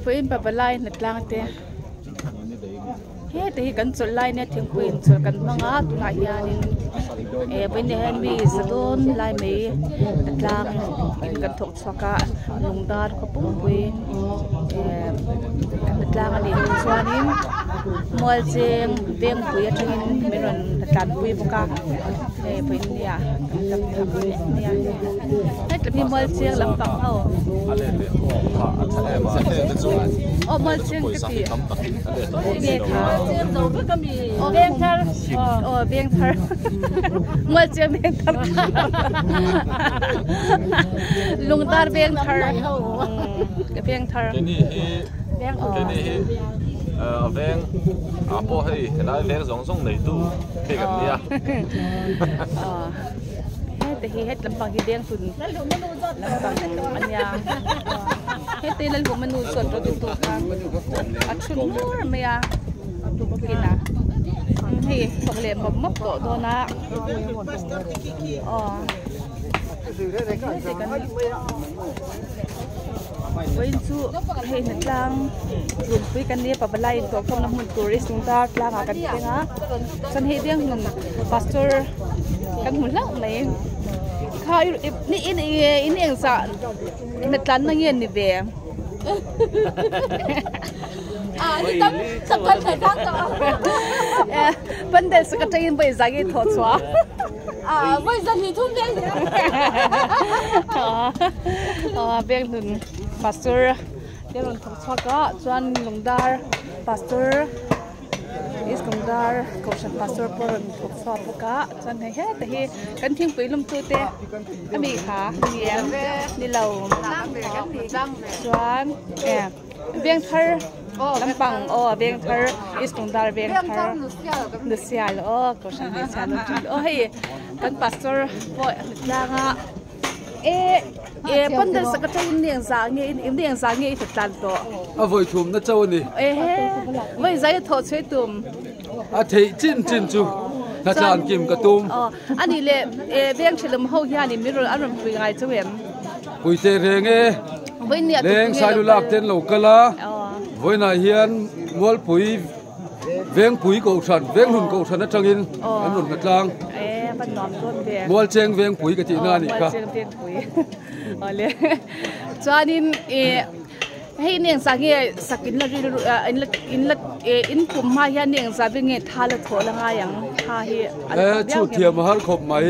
Vawiin pavalai hnatlang te heta hi kan chawlh lai nia thingpui in chawlh kan hmang a tunah hianin eh vawiin ah hian mi za dawn lai mai hnatlang in kan thawk chhuak a lung dar khaw pumpui eh kan hnatlang a nih chuanin mual cheng vengpui atangin min rawn tlanpui bawk a hei vawiin nia kan tam tham hle mai a hetiang hi mual cheng lampang ho aw mual cheng ka ti nge kha aw veng thar mual cheng veng thar lungdar veng thar veng thar. Keini hi a veng ah pawh hei helai veng zawng zawng neitu phei kan nia. Heta hi het lampang hi veng hlun lampang a nia heta hi Lalhuma nu chuan rawt in tuk a a thu hnur mai a kinah hei thawk leh mawp mawp tawh dawn a aw heti kan. Vawiin chu hei hnatlang runpui kan nia pavalai in tawhkhawmna hmun tur i sungdar tlangah kan thleng a chuan hei biang hnun pastor kan hmu hlauh mai kha ni in in engzah hnatlan na nge ni ve pandal secretary in vawi zah nge thawh chhuah. Bank hnun pastor te rawn thawk chhuak a chuan lungdar pastor east lungdar kohhran pastor pawh rawn thawk chhuak bawk a chuan hei heta hi kan thingpui lum tu te ami kha ni em ni lo chuan eh. Veng thar lampang aw veng thar east lungdar veng thar nusial aw kohhran hmeichhia an awm thin aw hei kan pastor pawh a tlang a e e pandal sak atangin ni engzah nge ni engzah nge i tlan tawh a vawi thum na chauh a ni ehe vawi zai a thawh chhuai tum a theih chin chin chu hna tlan kim ka tum aw ani le e veng thelawm ho hianin min rawn an rawn pui ngai chauh em pui teh reng e. Leng Sailu lak te an lo kal a, vawiinah hian Mualpui Vengpui Kohhran, Venghlun Kohhran atangin an rawn hna tlang. Mualcheng Vengpui ka tihna a nih kha. Chuanin hei in engzah nge sak in la rilru in la in la in kum hma hian engzah vel nge tha la thawh la ngai ang tha hi a chhut thiam a har khawp mai.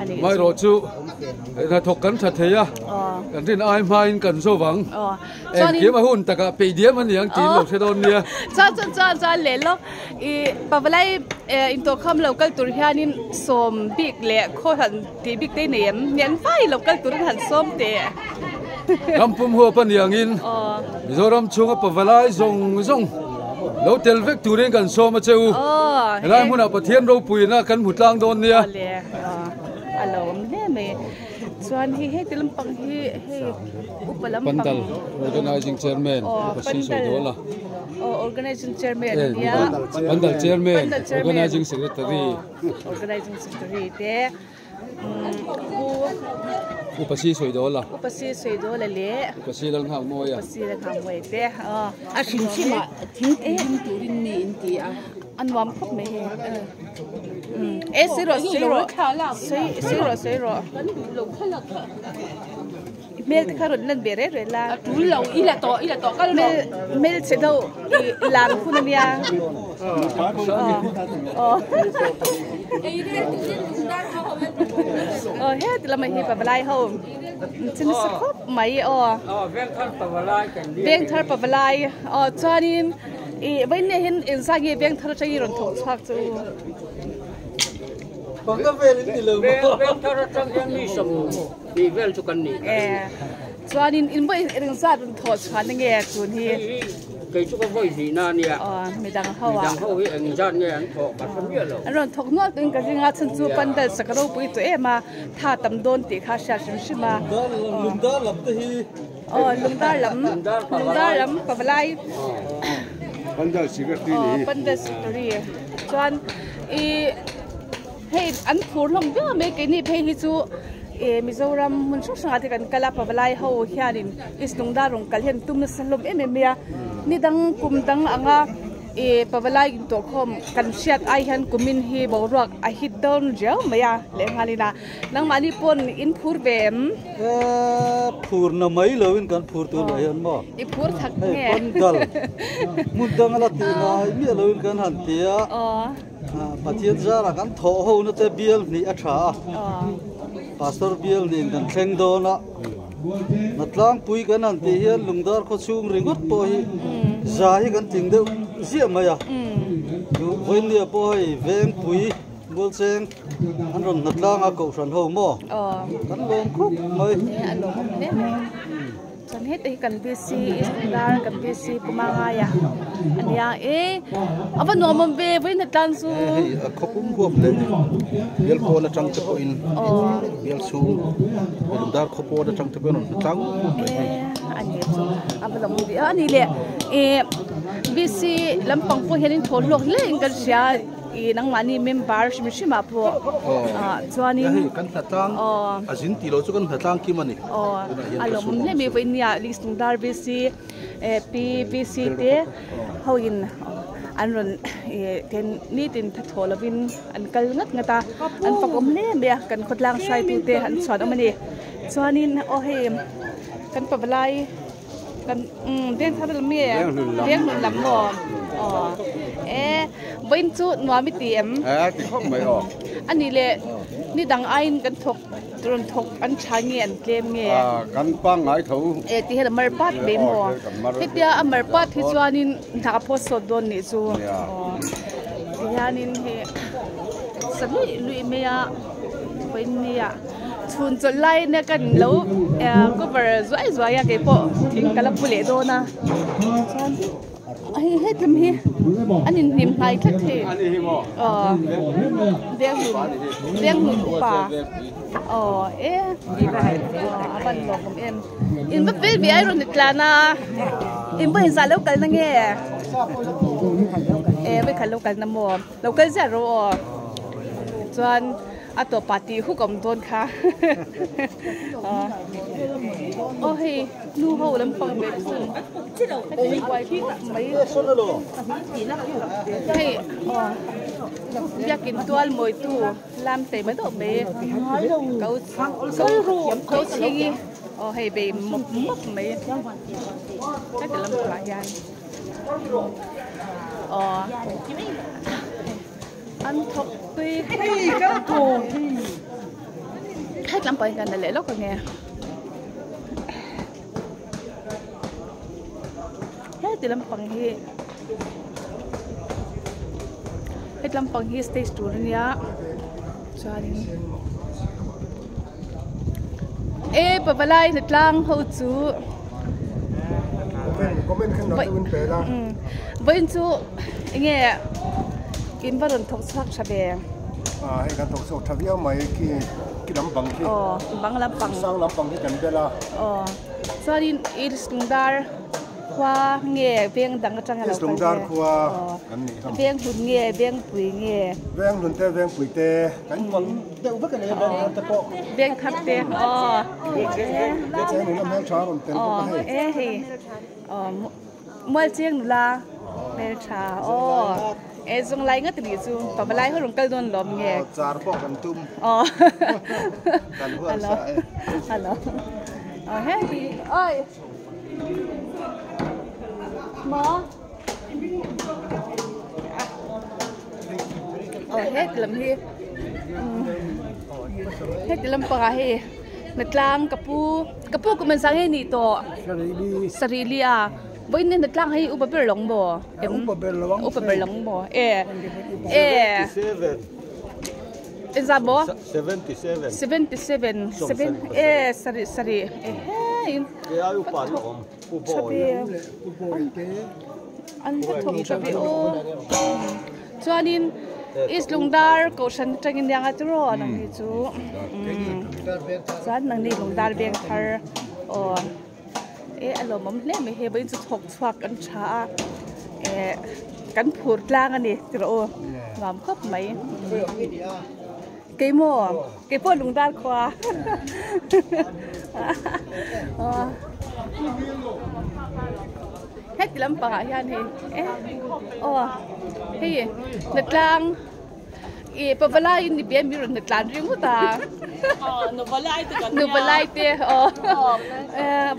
Amaherawhchu chu. Hnathawk kan tha thei a, kan rin ai hmain kan zo vang. Engkim a hun takah peih diam a ni ang tiin lo hre dawn nia. Chuan chuan chuan chuan leh lawk i pavalai intawhkham lo kal tur hianin sawm bik leh khaw han tih bik te nei em? Nian fai lo kal turin han sawm teh. Rampum huap a ni angin Mizoram chhunga pavalai zawng zawng lo tel vek turin kan sawm a che u. Helai hmunah Pathian ropuina kan hmu tlang dawn nia. A lo awm hle mai chuan hei heti lampang hi hei upa lampang Pandal organizing chairman aw Upa Sri Sawidawl a aw organizing chairman a nia Pandal chairman organizing secretary aw organizing secretary te umm u Upa Sri Sawidawl a Upa Sri Sawidawl a leh Upa Sri Lalnghakmawia Upa Sri Lalnghakmawia te aw a hrim hrim ah thingpui lum turin mi in ti a a nuam khawp mai hei. E sawi rawh sawi rawh sawi rawh sawi rawh hmel te kha rawn lan ve rek rek la a tul lo i la tawh i la tawh kal rawh hmel chhe deuh i lar hun a nia aw aw heti lamah hi pavalai ho che nasa khawp mai aw vengthar pavalai aw chuanin. Ih vawiin hian engzah nge veng thar atangin rawn thawk chhuak chu? Panga vel in ni lo maw? Veng thar atang hian mi sawm hnih vel chu kan ni. Eh, chuanin in vawi engzat rawn thawh chhuah na nge tun hi? Hei hi kei chu ka vawi hnih na ania. Aw, midang ho ah. Midang ho hi engzat nge an thawh ka hre miah lo. An rawn thawk nual tuin ka ring a, chhan chu pandal sak a ropui tawh em a, tha tam dawn tih kha a hriat hrim hrim a. Lungdar lam te hi. Aw lungdar lam lungdar lam pavalai Pandal secretary ni hi Pandal secretary chuan i hei an phur hlawm viau mai keini phei hi chu i. Eh Mizoram hmun hrang hrangah te kan kal a pavalai ho hianin East Lungdar rawn kal hian tum nasa hlawm em em mai a ni dang kum dang anga eh pavalai intawhkhawm kan hriat ai hian kumin hi boruak a hit dawn riau mai a lehnghalin a nangmahni pawn in phur ve em? Eh phur na mai loin kan phur tur lah hian maw? I phur thak nge? Hei pandal hmun dang a la tih ngai miah loin kan han ti a. Pathian zarah kan thawh ho na te bial hnih a tha a, Pastor bial nen kan thleng dawn a, Hnatlangpui kan han tih hian Lungdar khaw chhung ringawt pawh hi za hi kan tling deuh ziah mai a, Vawinia pawh hei Vengpui Mualcheng an rawn hnatlang a Kohhran ho maw kan lawm khawp mai. Chuan heta hi kan BC East Dar kan BC Puma ngaia a nia e a va nuam awm ve vawiin tlan chu hei a khawpum huam leh bial pawn atang te pawhin bial chhung lungdar khaw pawn atang te pawhin a rawn hmu tlang mai hei a ni chu a va lawm ve a ni le e BC lampang pawh hianin thaw hlawk hle in kan hria. I nangmahni member hrim hrim ah pawh ah chuanin hei kan hnatlang a zin tih loh chu kan hnatlang kim a ni aw a lawmawm hle mai vawiin nia list lung dar VC eh PVC te ho in an rawn ih ten nitin thathaw lovin an kal ngat ngat a an fak awm hle mai a kan khawtlang hruaitu te an chhuan awm a ni chuanin aw hei kan pavalai. Kan umm veng thar lam nge veng hlun lam maw aw e vawiin chu nuam i ti em e ti khawp mai aw a nih leh ni dang aiin kan thawk rawn thawk an tha nge an tlem nge a kan pangngai tho e ti hian a mar pat mai maw hetia a mar pat hi chuanin hna a phawt sawt dawn nih chu aw ti hianin hei sa luih luih mai a vawiin nia. Chhun chawlh lai nia kan lo cover zuai zuai a keipawh thing ka la pu leh dawn a chuan hei hetlem hi an inhnim hnai tlat thei aw venghmun venghmun upa aw e a van lawm awm em in va fel ve ai rawn ni tlan a in pawh inzah lo kalna nge e vawikhat lo kalna maw lo kal ziah rawh aw chuan. A tawpah tih huk awm dawn kha. Aw hei nu ho lampang ve thung. Heti buai khawp mai. Hei aw biakin tual mawitu lam tei mai deuh mai. Ko ko chhingi aw hei bei mawp mawp mai. Heti lampangah hian aw. An thawk tui het lam pawh hian kan la leh lawk ange heti lampang hi heti lampang hi stage tur ania chuanin e pavalai hnatlang ho chu vawiin chu enge in va rawn thawk chhuak tha ve hei kan thawk chhuak tha viau mai khi khi lampang khi aw bang lampang sang lampang khi kan bel a aw chuanin East Lungdar khua nge veng dang atanga lo East Lungdar khua kan nih hlawm veng hlun nge veng pui nge veng hlun te veng pui te kan pawlh deuh vek a ni a veng thar te pawh veng thar te aw veng cheng nula hmeltha a rawn tel bawk a hei e hei aw mual cheng nula hmeltha aw e zawng lai ngat a nih chu pavalai ho rawn kal dawn lawm nge char pawh kan tum aw kan huat sa e hello aw hei oi maw aw heti lam hi heti lampangah hei hnatlang ka pu ka pu kum engzah nge nih tawh sarih li a vawiin hnatlang hei upa ber lo ang maw upa ber lo ang maw e e engzah maw 77 7 e sarih sarih ehe tha ve an va thawk tha ve aw chuanin East Lungdar Kohhran atangin nia nga tiraw nang ni chu chuan nang ni Lungdar veng thar aw e a lawmawm hle mai hei vawiin chu thawk chhuak an tha a eh kan phur tlang a ni tiraw aw nuam khawp mai. Kei maw? Kei pawh Lungdar khua. Heti lampangah hian hei e aw hei hnatlang ih pavalai in ni pian mi rawn hnatlan ringawt a nuvalai te aw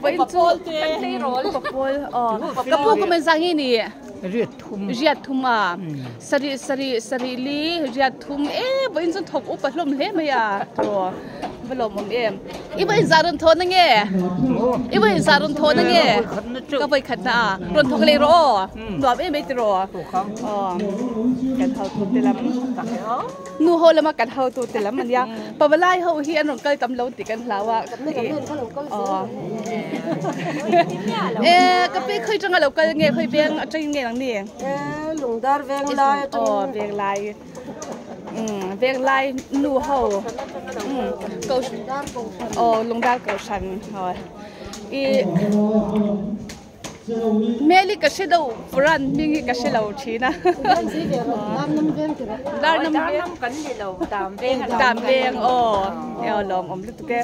vawiin chu papawl aw ka pu ka man zah nge ni riat thum riat thum a sarih sarih sarih li riat thum e vawiin chu thawk upa hlawm hle mai a aw va lawmawm em i vawiin zah rawn thawh na nge i vawiin zah rawn thawh na nge ka vawi khat na a rawn thawk leh rawh aw nuam em mai tiraw aw kan hotu te lam nu ho lama kan hotu te lam ania pavalai ho hi an rawn kal tam lo tih kan hlau a aw e ka pi khawi tanga lo kal nge khawi veng atangin nge nang ni lungdar veng lai atangin aw veng lai veng lai nu ho ko aw lungdar kohhran aw i Hmel hi ka hre deuh Puran hming hi ka hre lo thin a. Darnam veng kan ni lo Dam veng Dam veng aw aw lawm awm lutuk e.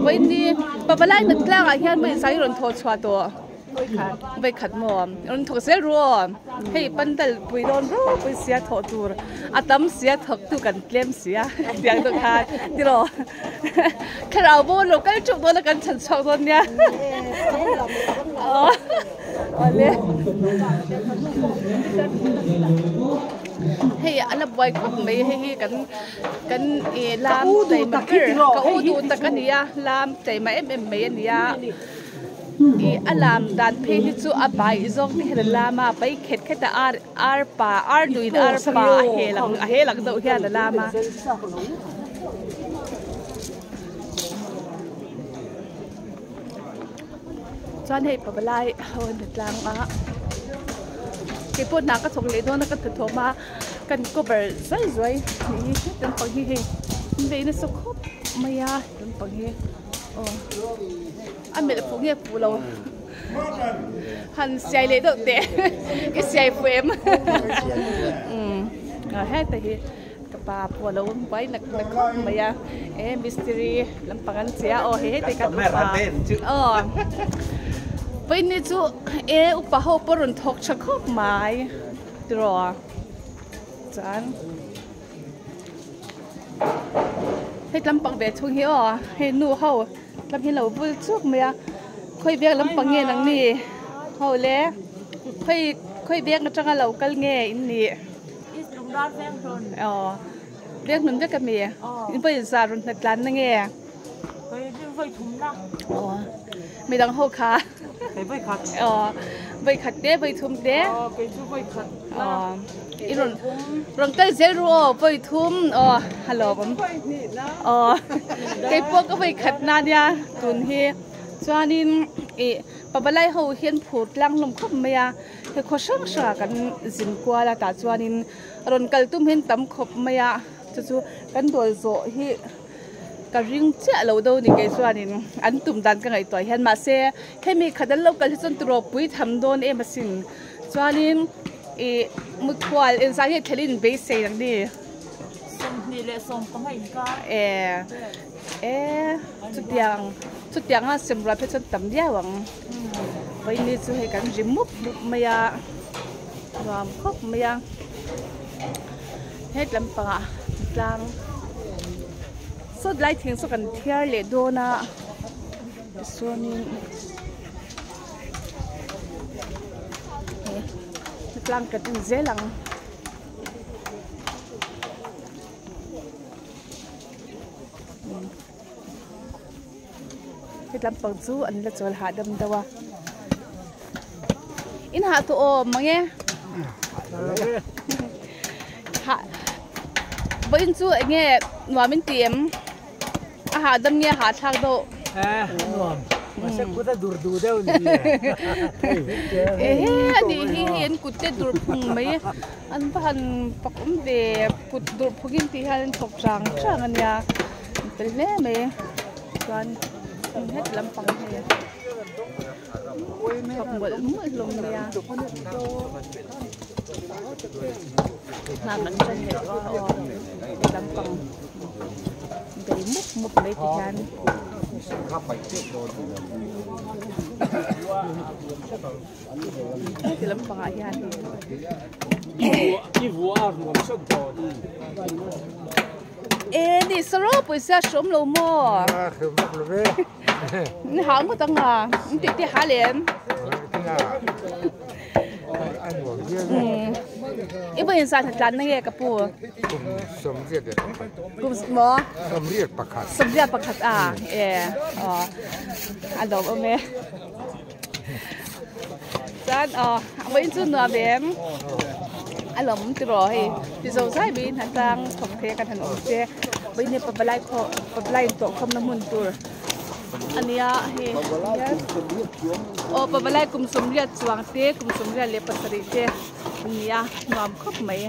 Vawiin ni Pavalai nat tlangah hian vawiin sang hi rawn thawh chhuah tawh vawikhat maw rawn thawk zel ru aw hei pandal pui dawn ropui sia thawh tur a tam sia thawk tu kan tlem sia tiang deuh khan tiraw. Thlarau bo lo kal teuh dawn a kan chhan chhuak dawn nia. Awle. Hei a la buai khawp mai hei hi kan kan e lam taima ber ka u duh tak a ni a lam taima em em mai a ni a ih a lam dan phei hi chu a baih zawk te hian a lam a pai khet khet a ar ar pa ar nuin ar pa a hel ang a hel ang deuh hian a lam a. Chuan hei pavalai ho an ni tlang a keipawh hna ka thawk leh dawn a ka hnathawm a kan cover zuai zuai ni hi lampang hi hei an vei nasa khawp mai a lampang hi aw a melh fuh nge fuh lo han siai leh deuh teh i siai fuh em umm heta hi. Ka pa pawh a lo awm buai nak nak khawp mai a, e mistiri lampang an che a, aw hei hei te kan upa aw vawiin chu e upa ho pawh rawn thawk tha khawp mai tiraw chuan hei lampang ve chhung hi aw hei nu ho lam hi lo vul chuk mai a khawi biak lampang nge nang ni ho le khawi khawi biak atanga lo kal nge in nih. Aw veng hlun vek ami in vawi zar rawn hlat tlan na nge aw midang ho kha aw vawi khat te vawi thum te aw i rawn rawn kal zel ru aw vawi thum aw hello aw keipawh ka vawi khat na nia tun hi chuanin ih pavalai ho hian phur tlang hlawm khawp mai a. He khaw hrang hrangah kan zin kual a tah chuanin rawn kal tum hian tam khawp mai a chu chu kan dawl zawh hi ka ring chiah lo deuh a ni kei chuanin an tum dan ka ngaihtuah hian mahse hemi khat an lo kal hi chuan tiraw pui tham dawn em asin chuanin ih muthual engzah nge thlelin beisei ang ni e e chutiang chutianga semrual phei chuan tam viau ang. Vawiin chu hei kan ri mup mup mai a nuam khawp mai a het lampangah tlang sawt lai thing saw kan thiar leh dawn a tichuanin tlang kan en zel ang. He lampang chu an la chawl hahdam deuh a in hah tawh awm mang e hah vawiin chu eng nge nuam in ti em a hahdam nge a hahthlak deuh nuam mahse kut a dur duh deuh ni ehe a nih hi hei an kut te dur phung mai an va han pak awm ve kut dur phung in tih hian an thawk chang chang a nia. An fel hle mai chuan het lampang hi thawk mawlh mawlh hlawm mai a hna kan ṭan leh dawn aw lampang. Bei mup mup mai ti hian. Heti lampangah hian E ni saro pawisa hrawm lo maw? Ni ha ngawt ang a, in tih te ha lem. I vawiin zan ha tlan na nge ka pu? Kum sawmriat leh pakhat. Kum maw? Sawmriat pakhat. Sawmriat pakhat a, e aw a lawm awm e. Chuan aw vawiin chu nuam em? A lawm tiraw hei ti zo zai mai in atang thawk thei a kan han awm che. Vawiin hi pavalai khaw pavalai intawh khawmna hmun tur a nia hei aw pavalai kum sawmriat chuang te kum sawmriat leh pasarih te a ni a nuam khawp mai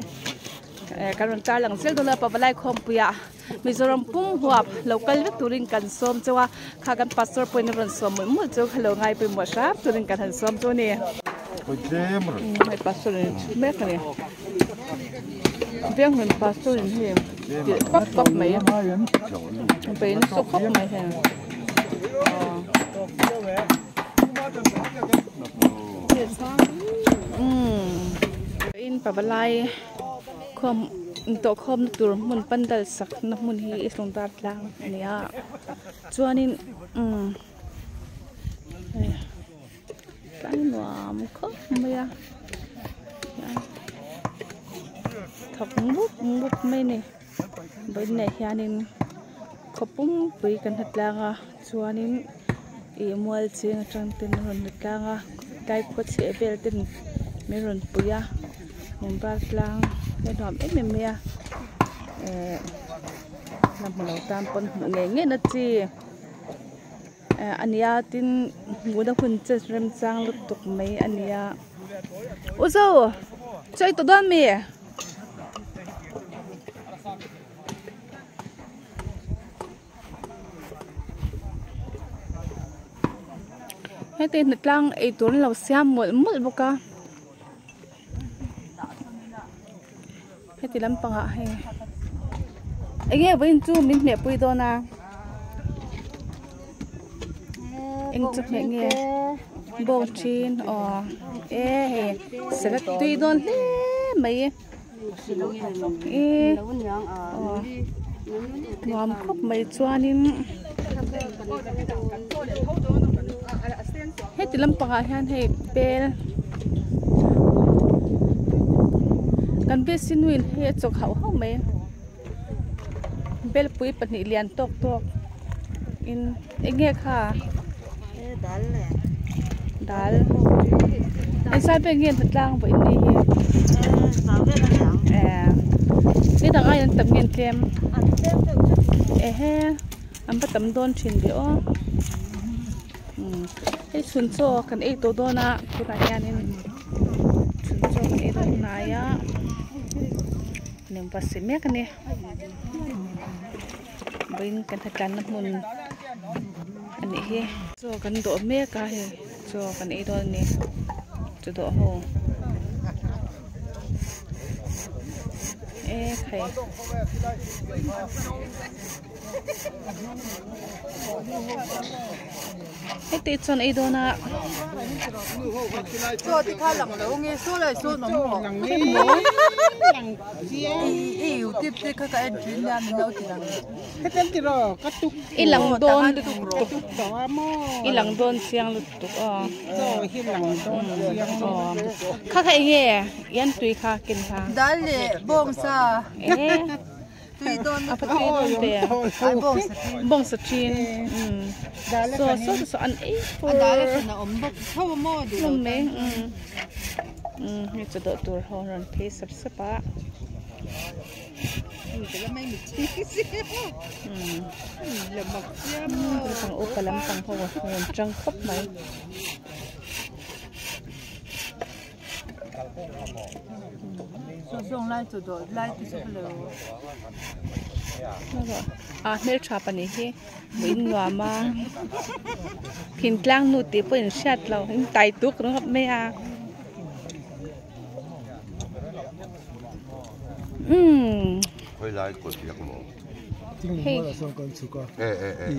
kan rawn tar lang zel dawn a pavalai khawmpuiah Mizoram pum huap lo kal vek turin kan sawm chauh a kha kan pastor pawhin a rawn sawm mawlh mawlh chu ka lo ngai pawimawh hram turin kan han sawm chu a ni. Hei pastor in chhut mek a ni. Venghmun pastor in hei tirh pap pap mai bei nasa khawp mai hei umm pavalai khawm intawh khawmna tur hmun pandal sakna hmun hi i hlawng dar tlang a ni a chuanin umm hei. Tlai nuam khawp mai a thawk mup mup mai a ni vawiinah hianin khaw pumpui kan hmu tlang a chuanin ih mual cheng atang ten a rawn hmu tlang a tlai khaw chheh vel ten min rawn pui a lungdar tlang a nuam em em mai a ehh la hmu lo tan pawn hmuh ngei ngei na chi. A nia tin hmuhna hun che remchang lutuk mai a nia u zo chaw i tawh dawn mi? Heti hnatlang eitur an lo siam mawlh mawlh bawk a heti lampangah hei eng nge vawiin chu min hmeh pui dawn a eng chu hmeh nge bawng thin aw e hei salad tui dawn hle mai e aw nuam khawp mai chuanin heti lampangah hian hei bel kan bc nuin hei a chawk hauh hauh mai belpui pahnih lian tawk tawk in eng nge kha dal engzat vel nge an tlang vawiin ni hi ni dang aiin an tam nge an tlem ehe an va tam dawn thin ve aw hei chhun chaw kan ei tawh dawn a tunah hianin chhun chaw kan ei dawn hnai a va si mek a ni vawiin kan hna tlanna hmun a nih hi chaw kan dawh mek a hei chaw kan ei dawn a ni chaw dawh ho e khai. Heti chuan ei dawn a. Chaw te kha lang lo nge saw lai sawn awm maw? I youtube te kha ka en thin nia min lo ti lang. I lang dawn lutuk i lang dawn chiang lutuk aw. Kha kha eng nge ian tui kha ken kha. Dal leh bawngsa. Tui dawn A tui dawn te bawng sa thin so so so an ei fur A dal a hran a awm bawk tho a maw duh lo tan hei chu dawh tur ho rawn phei sap sap a lampang upa lampang ho rawn tang khawp mai. A hmeltha pahnih hi hmuh in nuam a thingtlang nu tih pawh in hriat lo in tai tuk ringawt mai a umm. Hei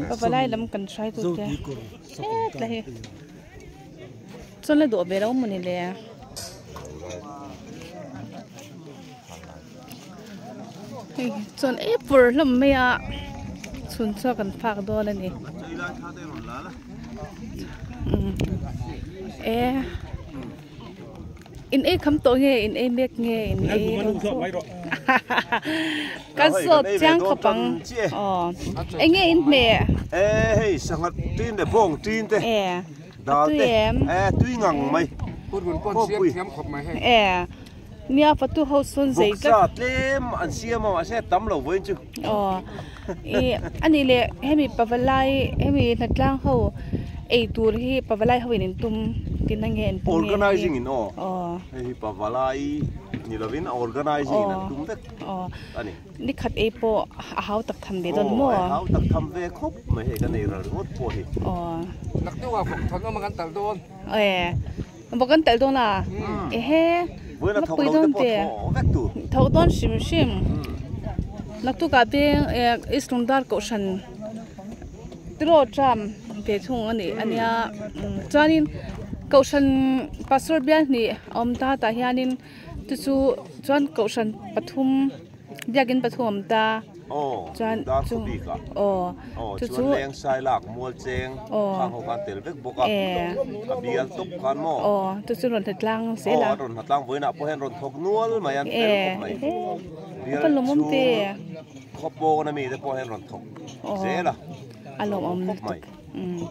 pavalai lam kan hrai tu te hetlai hi chuan la dawh ve lo mawni le. Hei chuan ei pur hlawm mai a chhun chhuak kan phak dawn a ni e in ei kham tawh nge in ei mek nge in ei dawn chu kan sawt chiang khawp ang aw eng nge in hmeh e hei sangha tin leh bawng tin te dal te e tui ngang mai e Nia fatu ho sawn zei tlat. Vawksa tlem an siam a mahse tam lo vawiin chu. Aw i ani leh hemi pavalai hemi hnatlang ho ei tur hi pavalai ho in in tum tin ange an tum nge. Organizing in aw. Aw. Hei hi pavalai ni lovin organizing in an tum vek ani. Ni khat ei pawh a hau tak tham ve dawn maw? Aw a hau tak tham ve khawp mai hei kan ei ral ringawt pawh hi. Aw. Naktuk ah vawk thawn awm a kan talh dawn. Aw. Vawk an telh dawn a ehe mapui dawn te thawk dawn hrim hrim naktuk ah te east lungdar kohhran tiraw tram ve thung a nih ania chuanin kohhran pastor bial hnih a awm ta tah hianin chu chu chuan kohhran pathum biakin pathum a awm ta. Aw, Chuan dar chu khaw bik ah. Aw, Aw, chu chuan chu leng sai lak mual cheng Aw. khang ho khan tel vek bawk a. Eh. A bial tawp khan maw? Aw, chu chu rawn hlatlang zel a. Aw, a rawn hlatlang vawiinah pawh hian rawn thawk nual mai a, an fel khawp mai. Eh, Bial ka lawmawm te. chhung khaw pawn ami te pawh hian rawn thawk zel a. A lawmawm Khawp mai. lutuk. Umm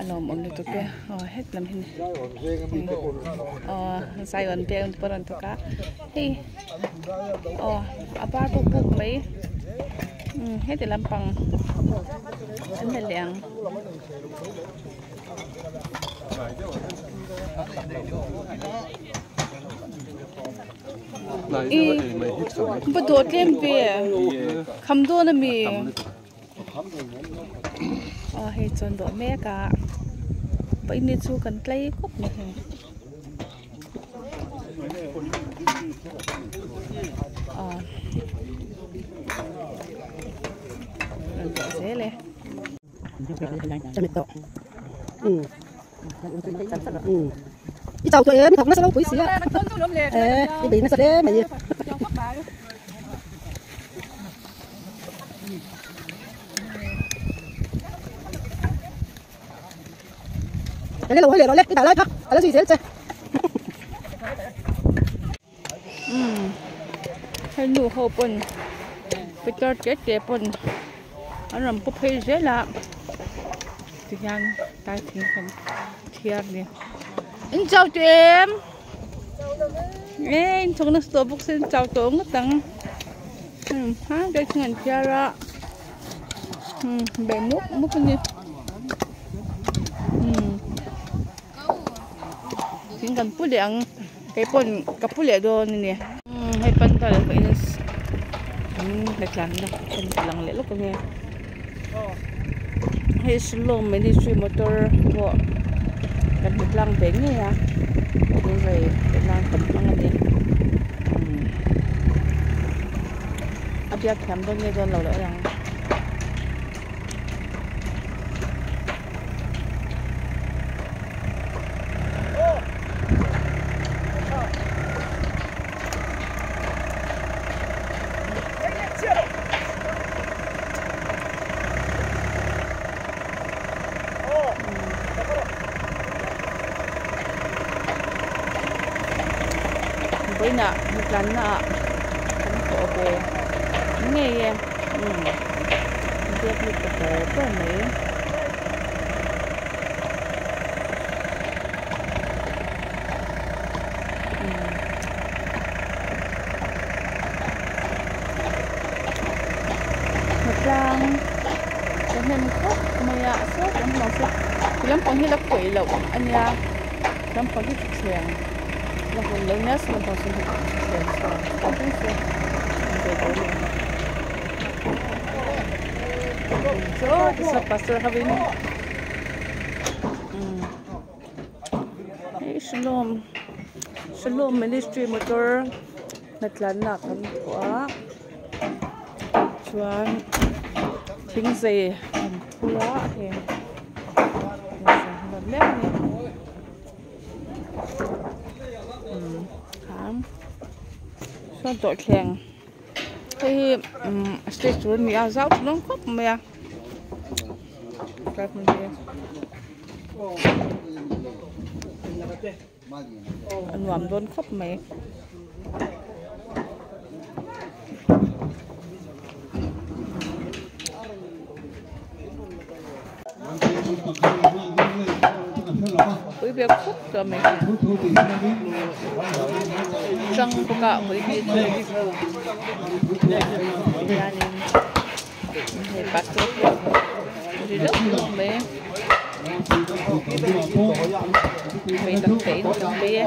a lawmawm lutuk e aw het lam hi aw Zion veng te pawh a rawn thawk a hei aw a var buk buk mai umm heti lampang an la leh ang. Ih va dawh tlem ve kham dawn ami. Aw hei chuan dawh mek a pahnih chu kan tlei khawp mai hei aw rawn dawh zel e. Hei nu ho pawn pitar te te pawn an rawn pu phei zel a tihian tlai thing kan thiar a ni in chau teh em e in chhawk nasa tawh bawk se in chau tawh ngawt ang hma deuh thing an thiar a beh mup mup a ni thing kan pu leh ang kei pawn ka pu leh dawn a ni hei pandal pawh in la tlan na en lang leh lawk ang e hei Shillong ministry motor pawh kan hmu tlang ve ngei a lungrei nan kan hmang a ni a biak thiam dawn nge dawn lo loh ang. Vawiinah hnutlanna ah kan thawh ve ngei e umm biak lut ta ber ber mai. Hnatlang ka hnem khawp mai a saw kan hmu ang se ti lampang hi la khawih loh a nia lampang hi thutthleng la hun lo nia saw lampang sawn thutthleng sawn ang se ve dawn a ni chaw ti saw pastor ho in hei Shalom Shalom ministry motor hnatlanna kan thawh a chuan. Thingzei an phur a heng thingzei mek a ni umm khan sawn tawlhthleng hei hi umm stage tur a ni a zau tha dawn khawp mai a tlai hmun hi a nuam dawn khawp mai. Pui ve khawp tawh mai tang bawk a mui hi chu hianin hei pastor pawh ri deuh deuh mai vei tak te in kan bei e.